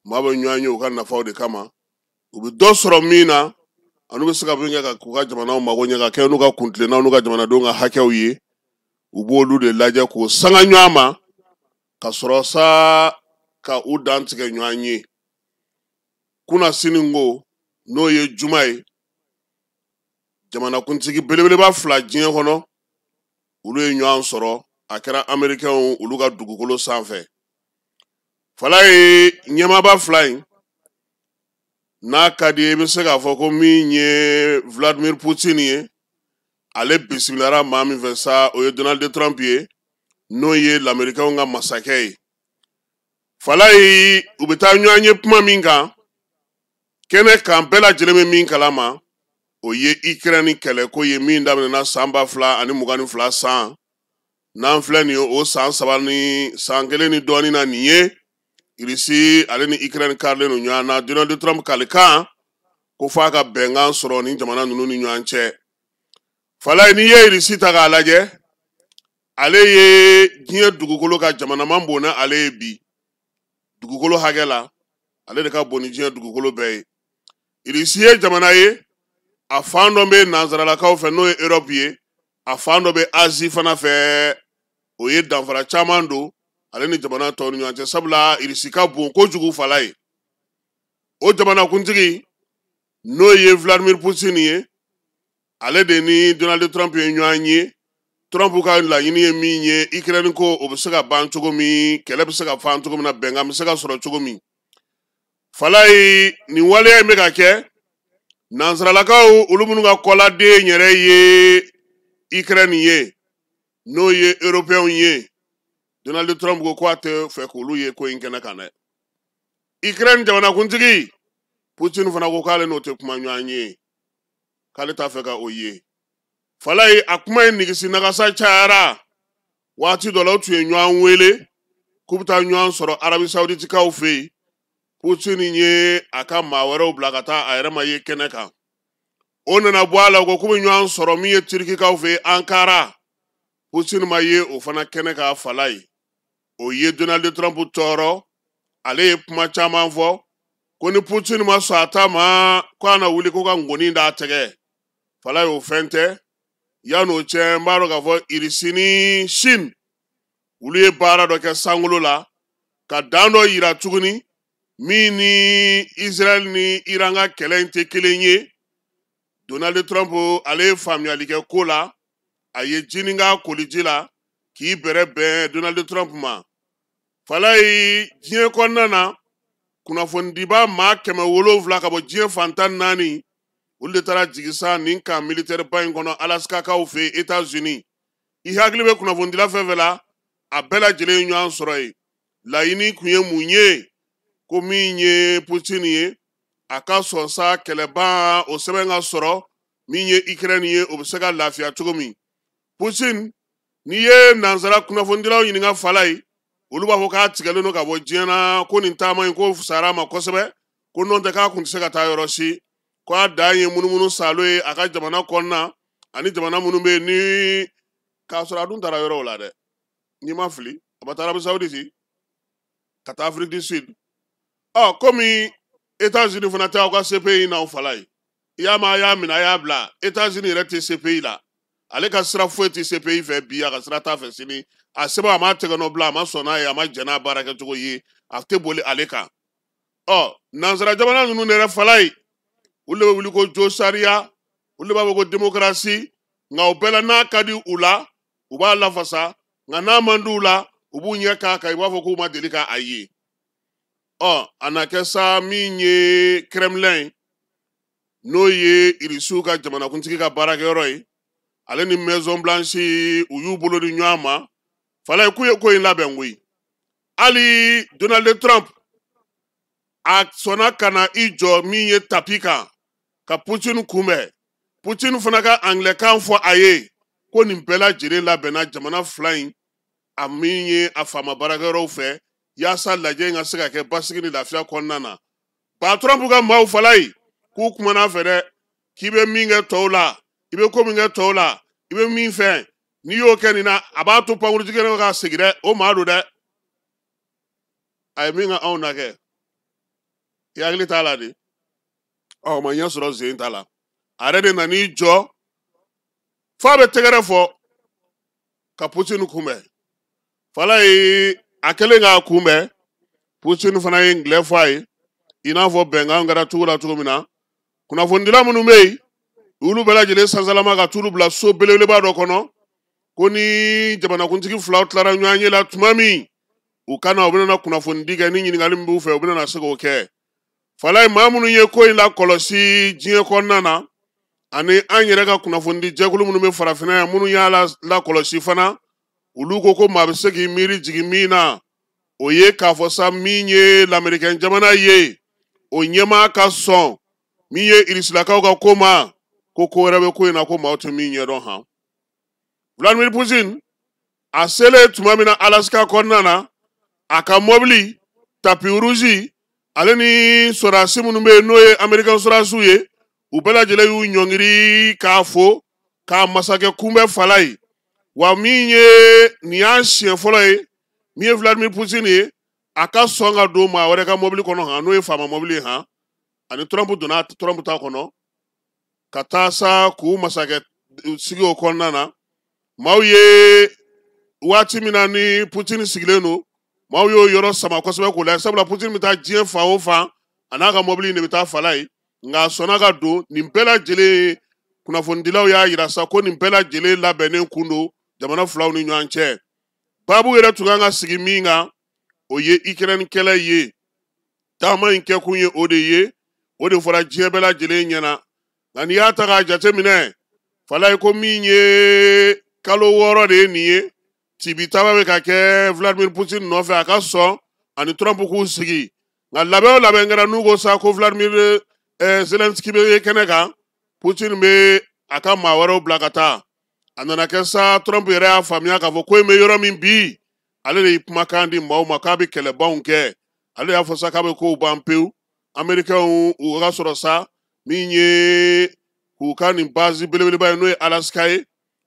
Maa bɛ ɲɔgɔn ye u ka nafaw de kama, u bɛ dɔ sɔrɔ min na, ani u bɛ se ka min kɛ ka k'u ka jamanaw mago ɲɛ, ka kɛ n'u ka kuntilennaw n'u ka jamanadenw ka hakɛw ye. U b'olu de lajɛ k'o sanga ɲɔgɔn ma, ka sɔrɔ sa ka u dan tigɛ ɲɔgɔn ye. Kunna sini ko n'o ye juma ye, jamanakuntigi belebeleba fila diɲɛ kɔnɔ, olu ye ɲɔgɔn sɔrɔ. A kɛra amerikɛnw olu ka dugukolo sanfɛ. Falaye, ɲɛmaaba fila in n'a ka di, i bɛ se k'a fɔ ko min ye Vladimir Poutine ye, ale bisimilara maa min fɛ sa, o ye Donald Trump ye, n'o ye lamerikɛnw ka masakɛ ye. Falaye, u bɛ taa ɲɔgɔn ye kuma min kan kɛnɛ kan, bɛɛ lajɛlen bɛ min kalama, o ye Ukraine kɛlɛko ye, min daminɛna san 2022 san. N'an filɛ nin ye, o san 3 ni san 1 ni dɔɔnin na nin ye, Irisi ale ni Ukraine karilen don ɲɔgɔn na. Donald Trump kalikan ko f'a ka bɛnkan sɔrɔ ni jamana ninnu ni ɲɔgɔn cɛ. Falaye, n'i ye Irisi ta k'a lajɛ, ale ye diɲɛ dugukolo ka jamana man bon n'ale ye bi dugukolo hakɛ la, ale de ka bon ni diɲɛ dugukolo bɛɛ ye. Irisi ye jamana ye, a fan dɔ bɛ nansaralakaw fɛ, n'o ye Europe ye, a fan dɔ bɛ Asie fana fɛ. O ye danfara caman don ale ni jamana tɔw ni ɲɔgɔn cɛ, sabula Irisi ka bon kojugu. Falaye, o jamanakuntigi n'o ye Vladimir Poutine ye, ale de ni Donald Trump ye ɲɔgɔn ye. Trump ka laɲini ye min ye, Ukraine ko o bɛ se ka ban cogo min, kɛlɛ bɛ se ka ban cogo min na, bɛnkan bɛ se ka sɔrɔ cogo min. Falaye, nin waleya in bɛ ka kɛ nansaralakaw olu minnu ka kɔladen yɛrɛ ye Ukraine ye, n'o ye européenw ye, Donald Trump ko k'a tɛ fɛ k'olu ye ko in kɛnɛ kan dɛ. Ukraine jamanakuntigi Poutine fana ko k'ale n'o tɛ kuma ɲɔgɔn ye, k'ale t'a fɛ ka o ye. Falaye, a kuma in nigisi nagasa cayara. Waati dɔ la, u tun ye ɲɔgɔn wele k'u bɛ taa ɲɔgɔn sɔrɔ Arabi Sawuditikaw fɛ yen. Poutine ye a ka maa wɛrɛw bila ka taa, a yɛrɛ ma ye kɛnɛ kan. O nana bɔ a la, u ko k'u bɛ ɲɔgɔn sɔrɔ min ye Turikikaw fɛ yen, Ankara. Poutine ma ye o fana kɛnɛ kan. Falaye, o ye Donald Trump tɔɔrɔ. Ale ye kuma caman fɔ ko ni Poutine ma sɔn a ta ma, ko a na wuli ko ka ngɔni d'a tɛgɛ. Falaye, o fɛn tɛ. Yan'o cɛ, n b'a dɔn k'a fɔ Irisi ni Chine, olu ye baara dɔ kɛ sankolo la ka dan dɔ yira tuguni, min ni Israël ni Iran ka kɛlɛ in tɛ kelen ye. Donald Trump, ale ye faamuyali kɛ ko la, a ye jinin k'a koliji la k'i bɛrɛ bɛn Donald Trump ma. Falaye, diɲɛ kɔnɔna na, kunnafonidiba maa 700 ka bɔ diɲɛ fan 14, olu de taara jigin sa nin camp militaire ba in kɔnɔ Alaskakaw fɛ yen, États-Unis. I hakili bɛ kunnafonidila fɛn fɛn la, a bɛɛ lajɛlen ye ɲɔgɔn sɔrɔ yen. Laɲini kun ye mun ye? Ko min ye Poutine ye, a ka sɔn sa kɛlɛban o sɛbɛn ka sɔrɔ, min ye Ukraine ye, o bɛ se ka lafiya cogo min. Poutine, n'i ye nansara kunnafonidilaw ɲininka, Falaye, olu b'a fɔ k'a tigɛlen don ka bɔ diɲɛ na, ko nin taama in ko fisayara a ma kosɛbɛ, ko n'o tɛ k'a kun tɛ se ka taa yɔrɔ si, ko a dan ye munumunu salo ye a ka jamana kɔnɔna ani jamana minnu bɛ yen, ni k'a sɔrɔ a dun taara yɔrɔw la dɛ. N'i ma fili, a ma taa Arabie Saoudite ka taa Afrique du Sud. Ɔ, komi États-Unis fana tɛ aw ka CPI n'aw, Falaye, i y'a mɛn, a y'a minɛ, a y'a bila. États-Unis yɛrɛ tɛ CPI la, ale ka sira foyi tɛ CPI fɛ bi, a ka sira t'a fɛ sini. A sɛbɛn, a ma tɛgɛ nɔ bila, a ma sɔn n'a ye, a ma jɛn n'a baara kɛcogo ye, a tɛ boli ale kan. Ɔ, nansara jamana ninnu yɛrɛ, Falaye, olu de bɛ wuli ko jo sariya, olu de b'a fɔ ko démocratie. Nka o bɛɛ la, n'a ka di u la, u b'a lafasa, nka n'a man di u la, u b'u ɲɛ k'a kan, i b'a fɔ k'u ma deli k'a ye. Ɔ, a na kɛ sa, min ye Kremlin ye, n'o ye Irisiw ka jamanakuntigi ka baarakɛyɔrɔ ye, ale ni Maison Blanche, u y'u bolo di ɲɔgɔn ma. Falaye, k'u ye ko in labɛn koyi. Hali Donald Trump, a sɔnna ka na i jɔ min ye tapis kan ka Poutine kunbɛn. Poutine fana ka anglais-kan fɔ a ye ko nin bɛɛ lajɛlen labɛnna jamana fila in a min ye a faama baarakɛyɔrɔw fɛ, yaasa lajɛ in ka se ka kɛ basigi ni lafiya kɔnɔna na. Ba Trump ka maaw, Falaye, k'u kumana fɛ dɛ, k'i bɛ min kɛ tɔw la, i bɛ ko min kɛ tɔw la, i bɛ min fɛ, n'i y'o kɛ nin na, a b'a to pankurujigi ka segin dɛ. O maa don dɛ, a ye min ka anw na kɛ. I hakili t'a la de? Ɔ, o ma ɲɛ sɔrɔ zen ta la. A yɛrɛ de nan'i jɔ f'a bɛ tɛgɛrɛ fɔ ka Putin kunbɛn. Falaye, a kɛlen k'a kunbɛn, Putin fana ye ngilɛ fɔ a ye, i n'a fɔ bɛnkan kɛra cogo la cogo min na. Kunnafonidila minnu bɛ yen, olu bɛɛ lajɛlen sansalama ka t'olu bila so belebeleba dɔ kɔnɔ, ko ni jamanakuntigi filaw tilara ɲɔgɔn ye la tuma min, u ka na, u bɛna kunnafonidi kɛ. Ni ɲininkali min b'u fɛ, u bɛna se k'o kɛ. Falaye, maa minnu ye ko in lakɔlɔsi diɲɛ kɔnɔna na, ani an yɛrɛ ka kunnafonidi jɛkulu minnu bɛ farafinna yan, minnu y'a lakɔlɔsi fana, olu ko ko maa bɛ se k'i miiri jigin min na, o ye k'a fɔ sa, min ye lamerikɛn jamana ye, o ɲɛmaa ka sɔn min ye irisilakaw ka ko ma, ko ko wɛrɛ bɛ ko in na, ko maaw tɛ min ɲɛdɔn han. Vladimir Putin, a selen tuma min na Alaska kɔnɔna na, a ka mɔbili tapis rouge, ale ni sɔrɔdasi minnu bɛ yen, n'o ye amerikɛn sɔrɔdasiw ye, u bɛɛ lajɛlen y'u ɲɔngiri k'a fo k'a masakɛ kunbɛn. Falaye, wa min ye nin y'a siɲɛ fɔlɔ ye min ye Vladimir Putin ye, a ka sɔn ka don maa wɛrɛ ka mɔbili kɔnɔ han, n'o ye faama mɔbili ye han. Ani Trump donna Trump ta kɔnɔ ka taa sa k'u masakɛ sigi o kɔnɔna na. Maaw ye waati min na ni Putin sigilen don, maaw y'o yɔrɔ sama kosɛbɛ k'o lajɛ, sabula Putin bɛ taa diɲɛ fan o fan, a n'a ka mɔbili in de bɛ taa. Falaye, nka a sɔnna ka don. Nin bɛɛ lajɛlen, kunnafonidilaw y'a yira sa ko nin bɛɛ lajɛlen labɛnnen kun don jamana filaw ni ɲɔgɔn cɛ. Baabu yɛrɛ tun kan ka sigi min kan, o ye Ukraine kɛlɛ ye. Taama in kɛkun ye o de ye, o de fɔra diɲɛ bɛɛ lajɛlen ɲɛna. Nka n'i y'a ta k'a jateminɛ, Falaye, ko min ye kalo 6 de ye nin ye, tibi taama bɛ ka kɛ Vladimir Putin nɔfɛ, a ka sɔn ani Trump k'u sigi. Nka labɛn o labɛn kɛra, n'u ko sa ko Vladimir Zelensky bɛ ye kɛnɛ kan, Putin bɛ a ka maa wɛrɛw bila ka taa. A nana kɛ sa, Trump yɛrɛ y'a faamuya k'a fɔ ko in bɛ yɔrɔ min bi, ale de ye kumakan di maaw ma k'a bɛ kɛlɛbanw kɛ. Ale y'a fɔ sa k'a bɛ kow ban pewu. Américains, u ka sɔrɔ sa min ye k'u ka nin base belebeleba ye, n'o ye Alaska ye,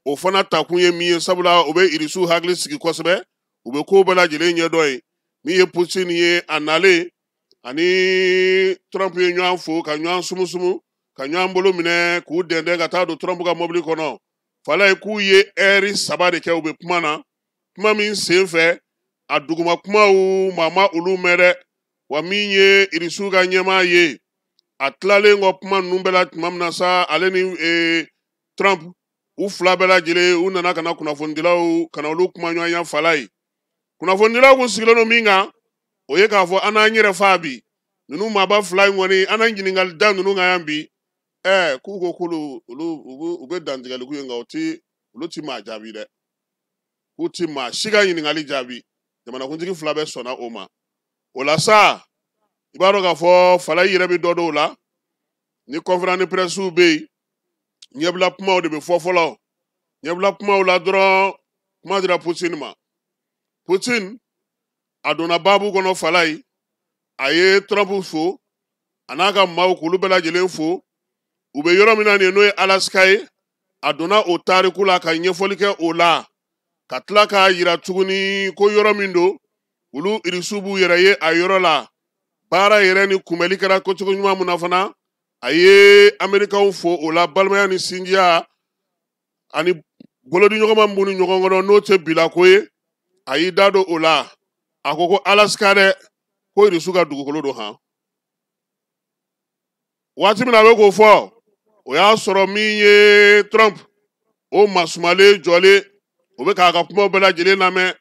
o fana takun ye min ye, sabula u bɛ irisiw hakili sigi kosɛbɛ, u bɛ kow bɛɛ lajɛlen ɲɛdɔn ye. Min ye Putin ye, a nalen, ani Trump ye ɲɔgɔn fo ka ɲɔgɔn sumusumu ka ɲɔgɔn bolo minɛ k'u dɛndɛn ka taa don Trump ka mɔbili kɔnɔ. Falaye, k'u ye ɛri 3 de kɛ u bɛ kuma na, kuma min sen fɛ, a duguma kumaw, maa ma olu mɛn dɛ. Wa min ye irisiw ka ɲɛmaa ye, a tilalen kɔ kuma ninnu bɛɛ la tuma min na sa, ale ni Trump, u fila bɛɛ lajɛlen, u nana ka na kunnafonidilaw ka na olu kuma ɲɔgɔnya. Falaye, kunnafonidilaw kun sigilen don min kan, o ye k'a fɔ an n'an yɛrɛ fa bi ninnu maaba fila in kɔni, an na ɲininkali da ninnu kan yan bi. K'u ko k'olu olu u bɛ dantigɛli k'u ye, nka u ti olu ti maa jaabi dɛ, k'u ti maa si ka ɲininkali jaabi. Jamanakuntigi fila bɛɛ sɔnna o ma. O la sa, i b'a dɔn k'a fɔ Falaye yɛrɛ bɛ dɔ dɔw la, ni conférence de presse bɛ yen, ɲɛbila kumaw de bɛ fɔ fɔlɔ. Ɲɛbila kumaw la dɔrɔn, kuma dira Putin ma. Putin, a donna baabu kɔnɔ. Falaye, a ye Trump fo, a n'a ka maaw, k'olu bɛɛ lajɛlen fo. U bɛ yɔrɔ min na nin ye, n'o ye Alaska ye, a donna o tariku la ka ɲɛfɔli kɛ o la, ka tila k'a yira tuguni ko yɔrɔ min don, olu irisiw b'u yɛrɛ ye a yɔrɔ la. Baara yɛrɛ ni kunbɛli kɛra kocogo ɲuman mun na fana, a ye amerikanw fo o la. Balimaya ni sinjiya ani bolodiɲɔgɔnma min b'u ni ɲɔgɔn kɔnɔ, n'o tɛ bilako ye, a y'i da don o la. A ko ko Alaska dɛ, ko irisiw ka dugukolo don han. Waati min na a bɛ k'o fɔ, o y'a sɔrɔ min ye Trump, o masumalen jɔlen, o bɛ k'a ka kumaw bɛɛ lajɛlen lamɛn.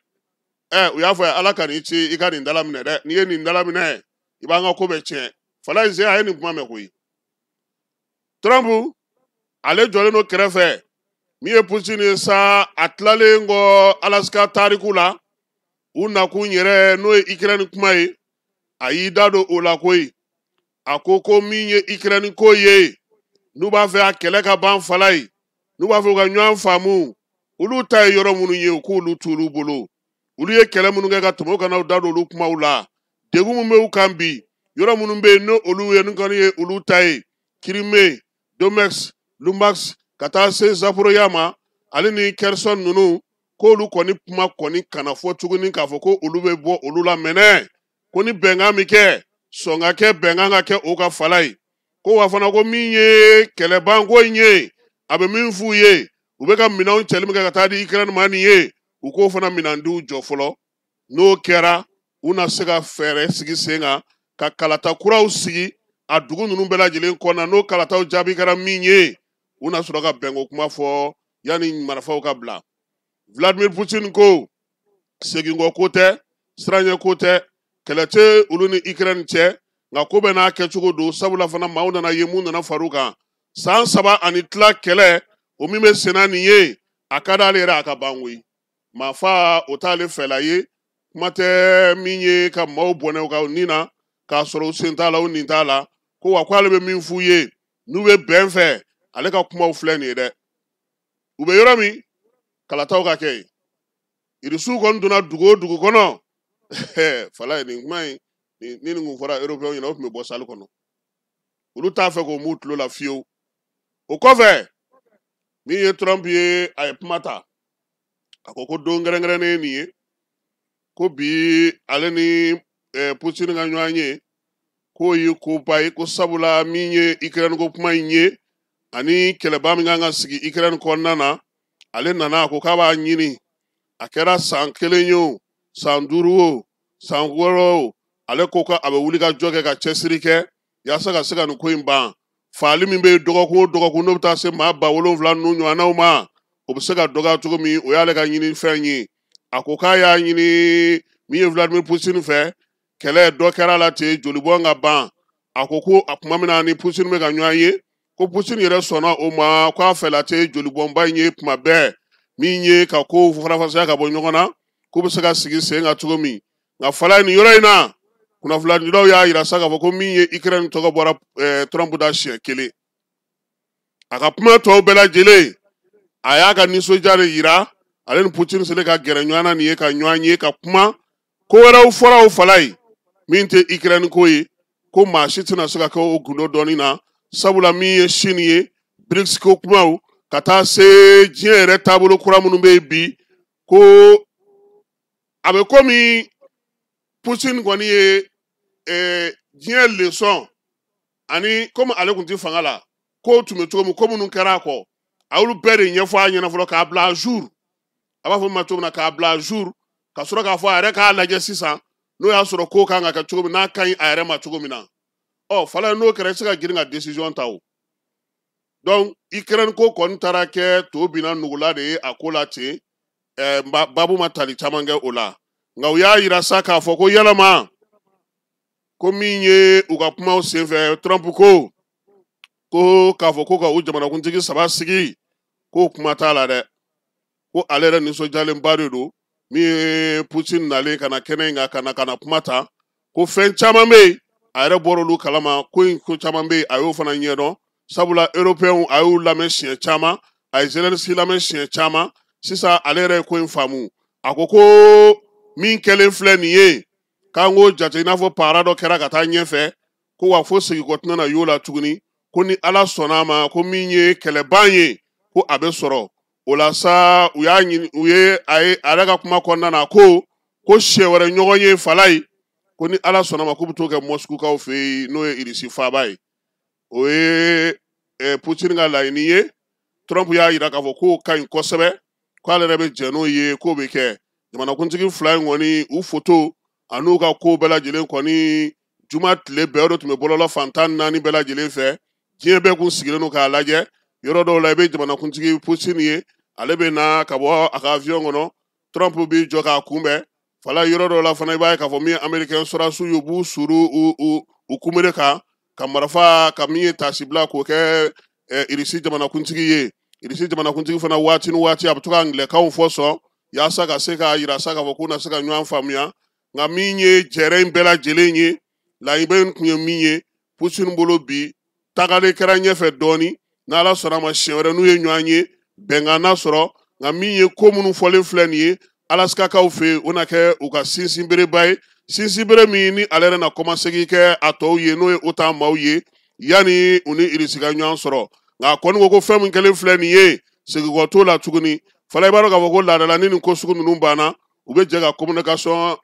U y'a fɔ ala ka n'i ci i ka nin dala minɛ dɛ, n'i ye nin dala minɛ, i b'an ka ko bɛɛ tiɲɛ. Falaye ze, a ye nin kuma mɛn koyi. Trump, ale jɔlen don kɛrɛfɛ. Min ye Putin ye sa, a tilalen kɔ Alaska tariku la, u nakun yɛrɛ, n'o ye Ukraine kuma ye, a y'i da don o la koyi. A ko ko min ye Ukraine ko ye, n'u b'a fɛ a kɛlɛ ka ban, Falaye, n'u b'a fɛ u ka ɲɔgɔn faamu, olu ta ye yɔrɔ minnu ye, u k'olu t'olu bolo. Olu ye kɛlɛ minnu kɛ ka tɛmɛ, u kana u da don olu kumaw la. Degun min bɛ u kan bi, yɔrɔ minnu bɛ yen, n'o olu ye, n'u kɔni ye olu ta ye, Crimée, Donetsk, Luhansk, ka taa se Zaporizhia ma, ale ni Kherson ninnu, k'olu kɔni kuma kɔni kana fɔ tuguni k'a fɔ ko olu bɛ bɔ olu la mɛnɛ, ko ni bɛnkan min kɛ. Sɔn ka kɛ bɛnkan ka kɛ o ka fala ye. Ko wa fana ko min ye kɛlɛbanko in ye, a bɛ min f'u ye, u bɛ ka minɛnw cɛli min kɛ ka taa di Ukraine ma nin ye, u k'o fana minɛndiw jɔ fɔlɔ. N'o kɛra, u na se ka fɛɛrɛ sigi sen kan ka kalata kuraw sigi a dugu ninnu bɛɛ lajɛlen kɔnɔna. N'o kalataw jaabi kɛra min ye, u na sɔrɔ ka bɛnko kuma fɔ yanni marifaw ka bila. Vladimir Poutine ko seginkɔ ko tɛ, siranɲɛ ko tɛ, kɛlɛ tɛ olu ni Ukraine cɛ, nka ko bɛɛ n'a kɛcogo don. Sabula fana maaw nana ye mun nana far'u kan. San 3 ani tila kɛlɛ o min bɛ senna nin ye, a ka d'ale yɛrɛ a ka ban koyi. Maa fa o t'ale fɛla ye, kuma tɛ min ye ka maaw bɔnɛ u ka nin na k'a sɔrɔ u sen t'a la, u nin t'a la. Ko wa k'ale bɛ min f'u ye, n'u bɛ bɛn fɛ, ale ka kumaw filɛ nin ye dɛ. U bɛ yɔrɔ min, kalataw ka kɛ yen. Irisiw kɔni donna dugu o dugu kɔnɔ. Fala ye nin kuma in, ni nin kun fɔra européen ɲɛna, o tun bɛ bɔ salle kɔnɔ. Olu t'a fɛ k'o m'u tulo la fiyewu. O kɔfɛ, min ye Trump ye, a ye kuma ta. A ko ko don kɛrɛnkɛrɛnnen ye nin ye, ko bi ale ni Poutine ka ɲɔgɔn ye, k'o ye koba ye, ko sabula min ye Ukraine ko kuma in ye, ani kɛlɛba min kan ka sigi Ukraine kɔnɔna na, ale nana a ko k'a b'a ɲini. A kɛra san 1 ye o, san 5 o, san 6 o, ale ko k'a bɛ wuli ka jɔ kɛ ka cɛsiri kɛ yaasa ka se ka nin ko in ban. Faali min bɛ yen dɔgɔkun o dɔgɔkun, n'o bɛ taa se maa 7000 ninnu ɲɔgɔnnaw ma, o bɛ se ka dɔgɔya cogo min, o y'ale ka ɲini fɛn ye. A ko k'a y'a ɲini min ye Vladimir Poutine fɛ, kɛlɛ dɔ kɛra la ten, jolibɔn ka ban. A ko ko a tuma min na ni Poutine bɛ ka ɲɔgɔn ye, ko Poutine yɛrɛ sɔnna o ma, k'a fɛla tɛ jolibɔnba in ye tuma bɛɛ, min ye ka kow farafasiya ka bɔ ɲɔgɔn na, k'u bɛ se ka sigi sen kan cogo min. Nka fala nin yɔrɔ in na, kunnafonidilaw y'a yira sa k'a fɔ ko min ye Ukraine tɔgɔ bɔra Trump da siɲɛ 1. A ka kuma tɔw bɛɛ lajɛlen, a y'a ka nisɔndiya de yira, ale ni Poutine selen ka gɛrɛ ɲɔgɔn na nin ye, ka ɲɔgɔn ye, ka kuma. Ko wɛrɛw fɔra o fala ye min tɛ Ukraine ko ye, ko maa si tɛna se ka kɛ o gundo dɔɔni na, sabula min ye Chine ye, BRICS ko kumaw, ka taa se diɲɛ yɛrɛ taabolo kura minnu bɛ yen bi, ko a bɛ komi Poutine kɔni ye diɲɛ leçon, ani komi ale tun tɛ fanga la, kow tun bɛ cogo min, ko minnu kɛra a kɔ, a y'olu bɛɛ de ɲɛfɔ a ɲɛna fɔlɔ k'a bila à jour. A b'a fɔ min ma cogo min na, k'a bila à jour, ka sɔrɔ k'a fɔ a yɛrɛ k'a lajɛ sisan, n'o y'a sɔrɔ ko kan ka kɛ cogo min, n'a ka ɲi a yɛrɛ ma cogo min na. Ɔ fala n'o kɛra, i tɛ se ka girin ka décision ta o. Donc Ukraine ko kɔni taara kɛ to binna nugula de ye a ko la ten. Babu ma tali caman kɛ o la, nka u y'a yira sa k'a fɔ ko yalama ko min ye u ka kumaw senfɛ, Trump ko ko k'a fɔ ko ka u jamanakuntigi 3 sigi, k'o kuma t'a la dɛ, ko ale yɛrɛ nisɔndiyalenba de don min ye Poutine nalen ka na kɛnɛ in kan, ka na kuma ta, ko fɛn caman bɛ yen a yɛrɛ bɔra olu kalama, ko in ko caman bɛ yen a y'o fana ɲɛdɔn, sabula européens a y'u lamɛn siɲɛ caman, a ye Zelensky lamɛn siɲɛ caman, sisan ale yɛrɛ ye ko in faamu. A ko ko min kɛlen filɛ nin ye, k'an k'o jate i n'a fɔ paara dɔ kɛra ka taa ɲɛfɛ, ko wa fo segin-kɔ tɛna na y'o la tuguni, ko ni Ala sɔnna a ma, ko min ye kɛlɛban ye, ko a bɛ sɔrɔ. O la sa, u y'a ɲini, u ye a ye a yɛrɛ ka kuma kɔnɔna na ko siɲɛ wɛrɛ ɲɔgɔn ye fala ye, ko ni Ala sɔnna ma, k'u bɛ t'o kɛ Mɔsikukaw fɛ yen, n'o ye Irisi faaba ye. O ye Poutine ka laɲini ye. Trump y'a yira k'a fɔ k'o ka ɲi kosɛbɛ, k'ale yɛrɛ bɛ jɛn n'o ye, k'o bɛ kɛ. Jamanakuntigi 2 in kɔni, u foto an'u ka kow bɛɛ lajɛlen kɔni, juma tile bɛɛ o de tun bɛ bɔlɔlɔ fan 14 bɛɛ lajɛlen fɛ. Diɲɛ bɛɛ kun sigilen don k'a lajɛ. Yɔrɔ dɔw la, i bɛ jamanakuntigi Poutine ye, ale bɛ na ka bɔ a ka avion kɔnɔ, Trump b'i jɔ k'a kunbɛn. Fala yɔrɔ dɔw la fana, i b'a ye k'a fɔ min ye américain sɔrɔdasiw ye, u b'u suru u kunbere kan, ka marifa ka min ye tasibila k'o kɛ Irisi jamanakuntigi ye. Irisi jamanakuntigi fana waati ni waati a bɛ to ka angilɛkanw fɔ sɔn, yaasa ka se k'a yira sa k'a fɔ k'u na se ka ɲɔgɔn faamuya. Nka min ye jɛrɛ in bɛɛ lajɛlen ye, laɲini in tun ye min ye Poutine bolo bi, tagalen kɛra ɲɛfɛ dɔɔni, n'Ala sɔnna a ma siɲɛ wɛrɛ n'u ye ɲɔgɔn ye, bɛnkan na sɔrɔ. Nka min ye ko minnu fɔlen filɛ nin ye Alaskakaw fɛ yen, o na kɛ u ka sinsinbereba ye, sinsinbere min ni ale yɛrɛ na kɔmasegin kɛ a tɔw ye, n'o ye OTAN maaw ye, yanni u ni Irisi ka ɲɔgɔn sɔrɔ. Nka a kɔni ko ko fɛn min kɛlen filɛ nin ye, seginkɔ t'o la tuguni. Fala i b'a dɔn k'a fɔ ko laadala ni nin ko sugu ninnu banna, u bɛ jɛ ka communication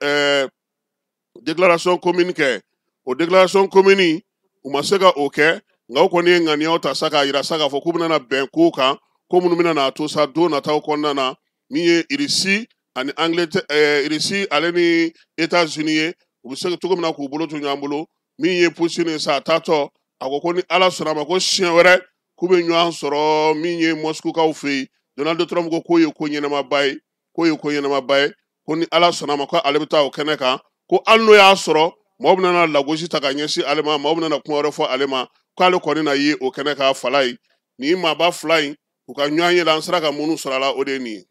déclaration commune kɛ. O déclaration commune, u ma se ka o kɛ, nka u kɔni ye ŋaniyaw ta sa k'a yira sa k'a fɔ k'u bɛna bɛn kow kan, ko minnu bɛna n'a to sa don nataw kɔnɔna na, min ye Irisi ani Angleterre, Irisi ale ni États-Unis ye, u bɛ se cogo min na k'u bolo to ɲɔgɔn bolo. Min ye Poutine ye sa, a taatɔ, a ko ko ni Ala sɔnna a ma, ko siɲɛ wɛrɛ k'u bɛ ɲɔgɔn sɔrɔ min ye Moscoukaw fɛ yen. Donald Trump ko k'o ye ko ɲɛnamaba ye, k'o ye ko ɲɛnamaba ye, ko ni Ala sɔnna a ma, ko ale bɛ taa o kɛnɛ kan, ko hali n'o y'a sɔrɔ maaw bɛna lagosi ta ka ɲɛsin ale ma, maaw bɛna kuma wɛrɛ fɔ ale ma, k'ale kɔni na ye o kɛnɛ kan. Fala ye nin maaba fila in u ka ɲɔgɔn ye la, an sera ka minnu sɔrɔ a la, o de ye nin ye.